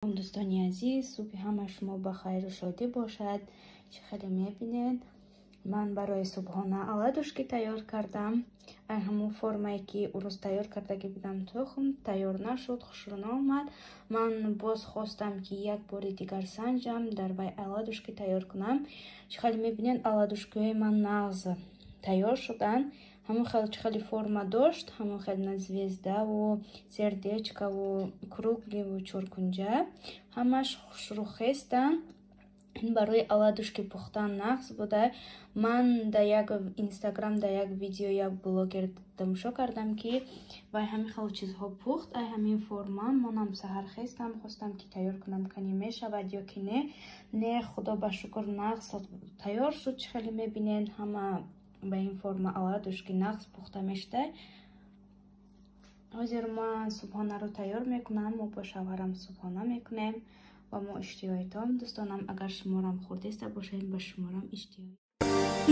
Дӯстони азиз, субҳи ҳама шумо ба хайру шодӣ бошад. Чӣ хеле мебинед, ман барои субҳона оладушки тайёр кардам. Ай ҳамун формае ки урӯз тайёр кардагӣ будам, тухм тайёр нашуд, хушрӯ наомад. Ман боз хостам, ки як бори дигар санҷам, дар вай оладушки тайёр кунам. Чӣ хеле мебинед, оладушкиҳои ман нағз тайёр шуданд. Ҳамон хел чӣ хеле форма дошт, ҳамон хел на звездаву сердечкаву кругливу чоркунҷа, ҳамаш хушрӯ хестанд. Ин барои оладушки пухтан нағз буда. Ман дар як инстаграм, дар як видео як блогер тамошо кардам, ки вай ҳамин хел чизҳо пухт, ай ҳамин форма. Манам саҳар хестам, хостам, ки тайёр кунам, кани мешавад ё ки не. Не, худо ба шукр, нағз тайёр шуд. Чӣ хеле мебинед, ҳама ба ин форма оладушки нағз пухта мешуда. Ҳозир ман субҳонаро тайёр мекунам, мо бо шавҳарам субҳона мекунем ва мо иштиҳоитон. Дӯстонам, агар шуморам хурдеста бошед, ба шуморам иштиҳо.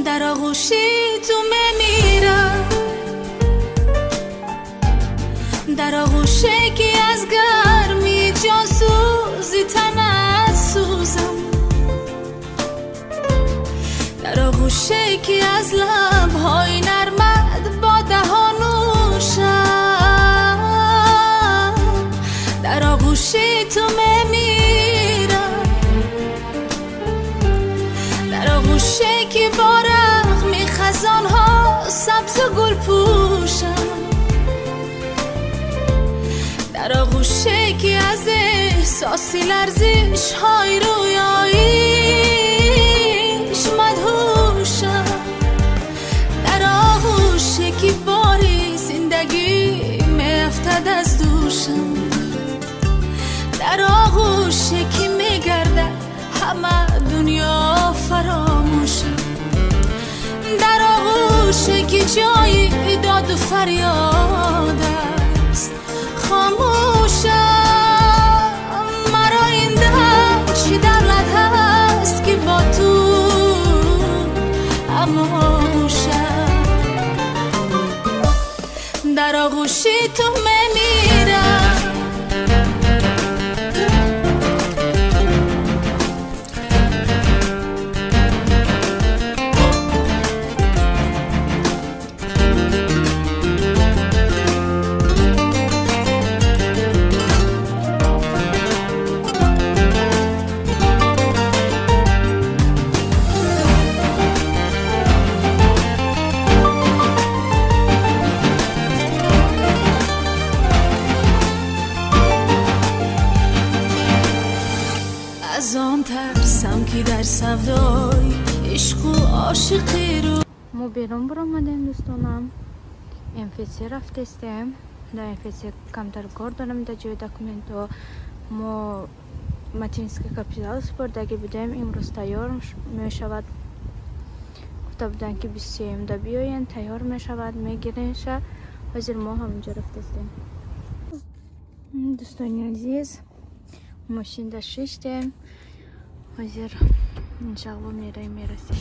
Дар оғӯши ту мемирам, дар оғӯше ки аз гарми ҷонсӯзи танат сӯзам, дар оғӯше ки аз лабҳои нармат бо даҳон нӯшам, дар оғӯши ту мемирам, дар оғӯше ки бо рағми хазонҳо сабзу гул пӯшам, дар оғӯше ки аз эҳсоси ларзишҳои рӯёиш мадҳушам, дар оғӯше ки бори зиндагӣ меафтад аз дӯшам, дар оғӯше ки мегардад ҳама дунё фаромӯшам, дар оғӯше ки ҷои доду фарёд аст хомӯшам. Маро ин дам чӣ давлат ҳаст, ки бо ту ҳамоғӯшам, дар оғӯши ту мемирам. Аз он тарсам, ки дар савдои ишқу ошиқӣ рӯ. Мо берун баромадем, дӯстонам, МФЦ рафтестем. Дар МФЦ камтар кор дорем, дар ҷои документҳо. Мо материнский капитал супордагӣ будем, имрӯз тайёр мешавад. Гуфта буданд, ки 23-юмда биёен, тайёр мешавад, мегиренша. Ҳозир мо ҳаминҷо рафтестем. Дӯстони азиз, мошинда шиштем. Ҳозир иншалло мераем, мерасем.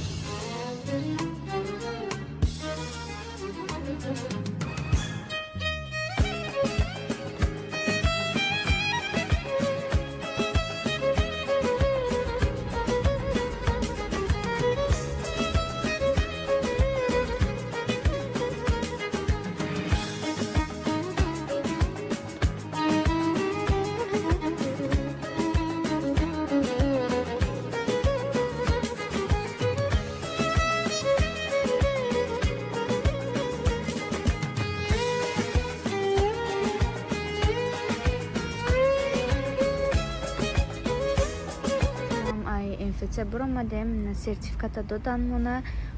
МФЦ буромадем, сертификата додан мона.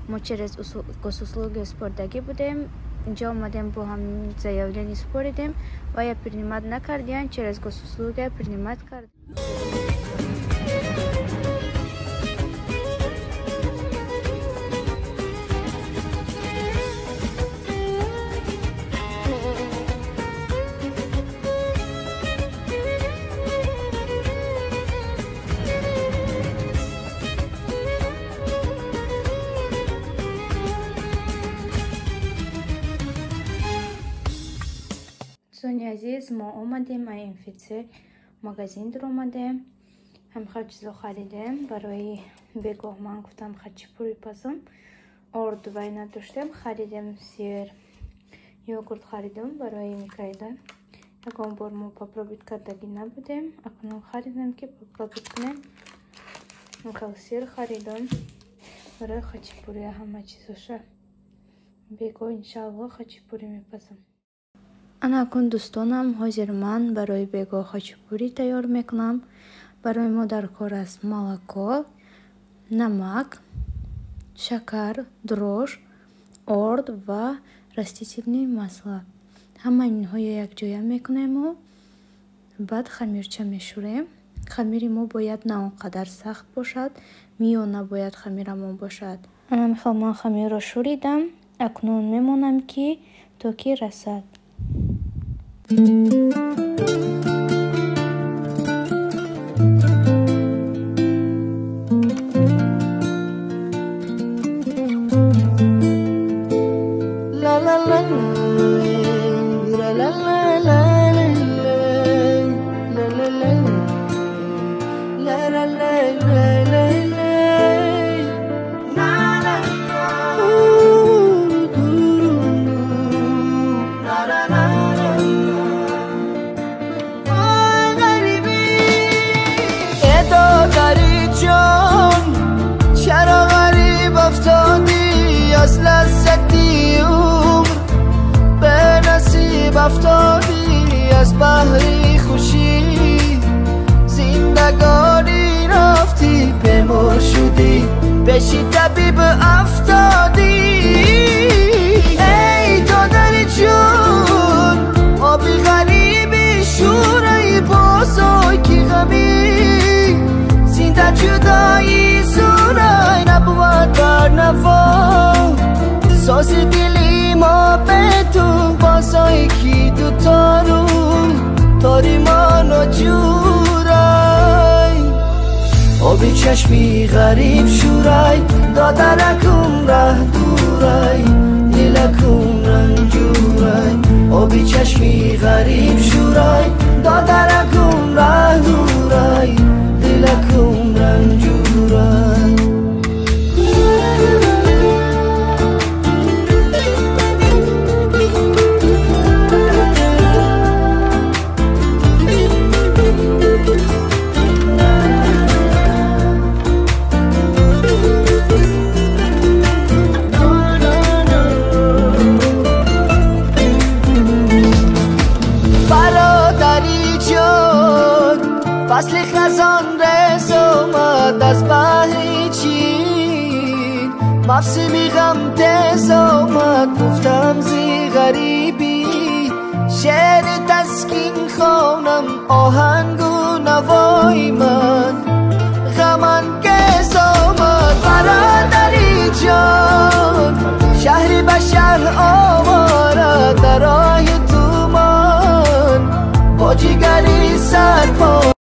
Мо через госуслуги супордагӣ будем. Инҷо омадем, бо ҳам заявление супоридем ва я принимать накардиян, через госуслуги принимать кард. Дӯстони азиз, мо омадем ай МФЦ. Магазин дуромадем, ҳамихел чизо харидем. Барои бегоҳ ман гуфтам хачапури пазам, орд вай надоштем, харидем сир, йогурт харидем барои Микаила. Ягон бор мо попробовать кардагӣ набудем, акнун харидем ки попробовать кунем. Ҳамихел сир харидем барои хачапури, ҳама чизоша. Бегоҳ иншаалло хачапури мепазам. Ана акун дӯстонам, ҳозир ман барои бегоҳ хачапури тайёр мекунам. Барои мо дар кор аст молоко, намак, шакар, дрожж, орд ва растительное масло. Ҳамаи инҳоро якҷоя мекунему баъд хамирча мешӯрем. Хамири мо бояд на он қадар сахт бошад, миёна бояд хамирамон бошад. Ана михел ман хамирро шӯридам, акнун мемонам ки то ки расад. افتادی از بحری خوشی، زندگانی رفتی پیمور شدی، پیشی طبیب افتادی. ای دادر جون آبی غریبی شورای بازای کی غمی، زنده جدایی زورای نبود بر نوا، ساز دلی ما به تو بازای کی دو تارو تاری ما جورای، آبی چشمی غریب شورای، دادرکم ره دورای، دلکم رنجورای، آبی چشمی غریب شورای، دادرکم ره دورای، دلکم رنجورای. فصل خزان رس آمد از بحر چین، موسم غم تیز آمد گفتم زی غریبی، شعر تسکین خوانم آهنگ و نوای من غم انگیز آمد. برادری جان شهری به شهر